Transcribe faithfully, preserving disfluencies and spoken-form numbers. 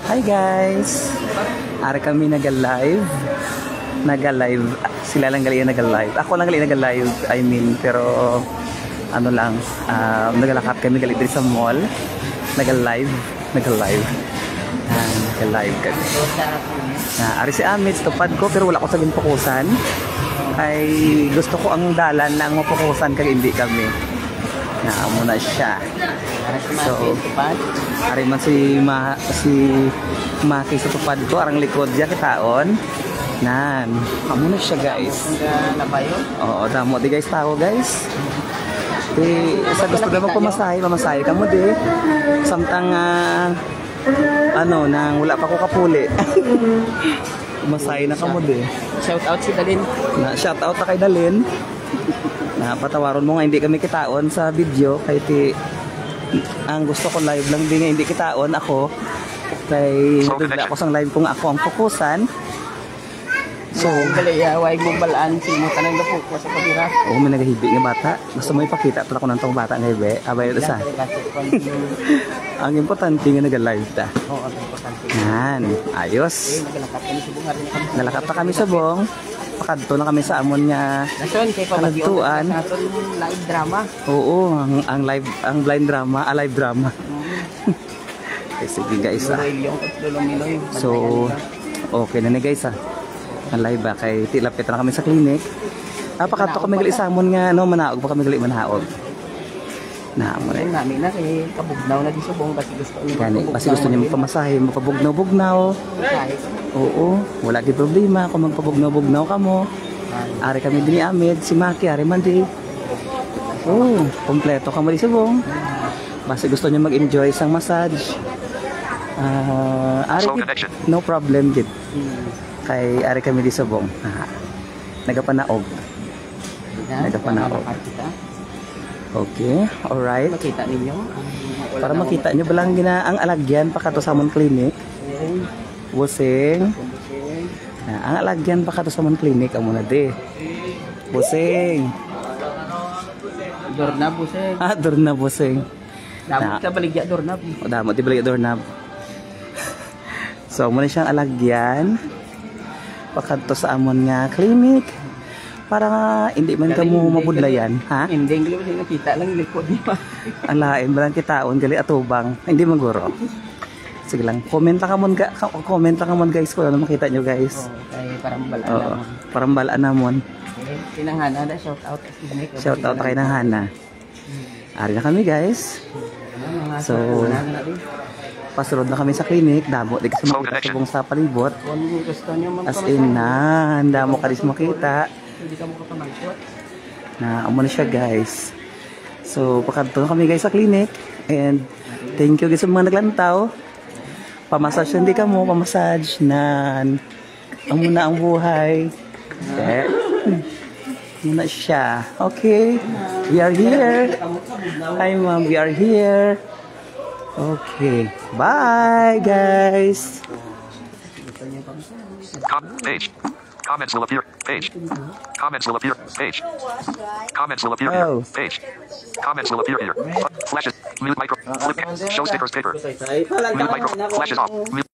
Hi guys! Ari kami naga-live. Naga-live. Sila lang gali naga-live. Ako lang gali naga-live, I mean. Pero ano lang, ah, nagalakat kami gali diri sa mall. Naga-live. Naga-live. Ah, naga-live kami. Ah, ari si Amit, tupad ko, pero wala ko sa ginpukusan. Ay, gusto ko ang dalan na ang mapukusan kag hindi kami. Na, amo na siya. Ari si So, Maki, tupad. Ari man si Ma-, si Maki sa tupad ko, arang likod niya, kitaon. Nan, amo na siya, guys. Ang, ah, labayon. Oo, damo di guys, tao, guys. Di, sa gusto na magpamasahe, mamasahe kamo di. Samtang, ah, ano, nang wala pa ko kapuli. Masahe na kamo di. Shout out si Dalin. Na, shout out na kay Dalin. Na, patawaron mo nga hindi kami kitaon sa video kay ti ang gusto ko live lang di nga hindi kitaon ako kay Slow nagdudla connection. Ako sang live kung ako ang fokusan. So, ang gali, ah, way mo balaan si mo tanang gapo ko sa kamera. Oo, may nagahibi nga bata. Gusto mo ipakita to ako ng tong bata nga hibi? Abay, ito sa. Ang importante nga naga-live ta. Oo, ang importante. Yan, ayos. Eh, nagalakat kami subong, hari na kami. Nalakat pa kami subong. Pakadto na kami sa amon nga Nason, kay pamatiyon kaladtuan. Sa aton live drama. Oo, ang, ang live, ang blind drama, a live drama. Mm. Eh, sige guys, ah. Lolo Ilyong at Lolo Miloy, So, bantayan ka. Okay na ni guys, ah. Ang live ba kay ti lapit na kami sa clinic. Ah, pakadto kami gali sa amon nga, no, manaog pa kami gali manaog. Na mo Ang nami na kay kabugnaw na di subong, basi gusto niyo Gani, magpabugnaw basi gusto niyo mo. Magpamasahe, magpabugnaw-bugnaw. Kahit Oo, wala gid problema kung magpabugnaw-bugnaw kamo. Ari kami din ni Amid, si Maki, ari man di. Oh, kompleto kamo di subong. Basi gusto niyo mag-enjoy sang massage. Ah, ari Slow gid, connection. No problem gid. Hmm. Kay ari kami di subong. Ah, nagapanaog. Yan, Nagapanaog. Para makakita. Okay, alright. Makita ninyo. Ang wala Para na makita akong nyo ba lang gina ang alagyan pa kato sa amon clinic? Ayan. Busing. Busing. Ah, ang alagyan pa kato sa amon clinic, amo na di. Busing. Dorna, busing. Ah, dorna, busing. Damo Na. Sa baligya, dorna. O, damo, di baligya, dorna. So, muna siyang alagyan. Pakadto sa amon nga clinic. Para nga hindi man Galing, kamo hindi. Mabudlayan, ha? Hindi, hindi, hindi nakita lang yung likod niya. Ang lain, walang kitaon, gali atubang. Hindi man guro. Sige lang, comment lang kamon, ga-, ka-, comment lang kamon, guys, kung ano makita nyo, guys. Oo, kay parang bala Oo, naman. Parang bala namon. Okay, kinanghana na, shout out. Shout out kay Nanghana. Ari na kami, guys. Ano, mga So, sakuna na rin. Pasulod na kami sa clinic. Damo, di kasi Slow makita connection. Subong sa palibot. Kung gusto nyo As magpamasahe, in, na, ang damo ka di makita. Hindi ka makapamangkot. Na, amo na siya, guys. So, pakadto na kami, guys, sa clinic. And thank you, guys, sa mga naglantaw. Pamassage hindi ka mo, pamassage nan. Amo na ang buhay. Eh. Amo na siya. Okay. We are here. Hi, ma'am. We are here. Okay. Bye, guys. Com- page. Comments will appear. Page. Comments will appear. Page. Comments will appear here. Oh. Page. Comments will appear here. Flashes. Mute micro. Flip. Show stickers paper. Mute micro. Flashes off. Mute.